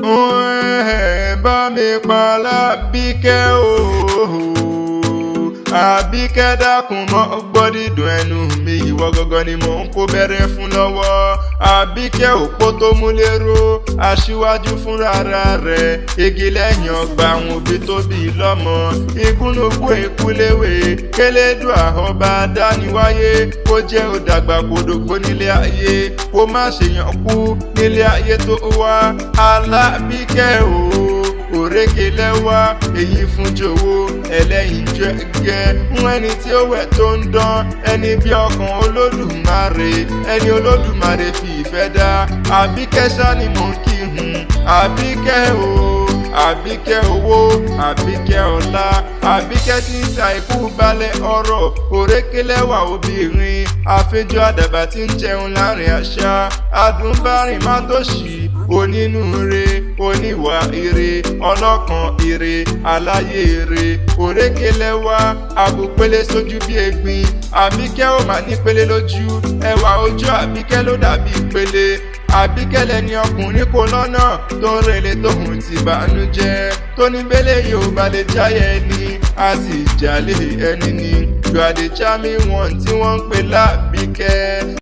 Ẹ bá mi pa Lábíkẹ́ o. Àbíkẹ́, dákun, mọ́ gbọ́ dídùn ẹnu mi. Ìwọ gangan ni mò ń kó bẹ̀rẹ̀ fún lọ́wọ́. Àbíkẹ́, òpó tó mú lérò, aṣíwájú fúnra rẹ̀, igi lẹ́yìn ọgbà àwọn òbí tó bí lọ́mọ, igúnnugún èkúléwé kélédùà ọba dáníwáyé, kó jẹ́ ó dàgbà kó dògbó nílé ayé, kó má ṣèyàn kú nílé ayé tó wá. Alábíkẹ́ o, òrékelẹ́wà, èyí fún jòwó ẹlẹ́yinjú ẹgẹ́ ń ẹni tí ó wẹ̀ tó ń dán, ẹni bí ọkàn Olódùmarè, ẹni Olódùmarè fi ìfẹ́ dá. Àbíkẹ́ ṣá ni mò ń kí hun. Àbíkẹ́ o, Àbíkẹ́ owó, Àbíkẹ́ ọlá, Àbíkẹ́ tí ń ṣàìkú balẹ̀ ọ̀rọ̀, òrékelẹ́wà obìnrin, àfijọ́ àdàbà tí ń jẹun láàrin àṣà, adùnbárìn má tòṣì, onínúure, oníwà ire, ọlọ́kàn ire, aláyé ire, òrékelẹ́wà, àbùpélé sójú bí egbin. Àbíkẹ́ ò mà nípele lójú, ẹwà ojú Àbíkẹ́ ló dàbí ìpele. Àbíkẹ́ lẹni ọkùnrin kò lọ́nà tó ń relé tóun ti bànújẹ́, tó ní bẹ́lẹ̀ yóò bá lè jáyẹ ẹni, a sì jálè ẹni ni. You are the charming one tí wọ́n ń pè lábíkẹ́.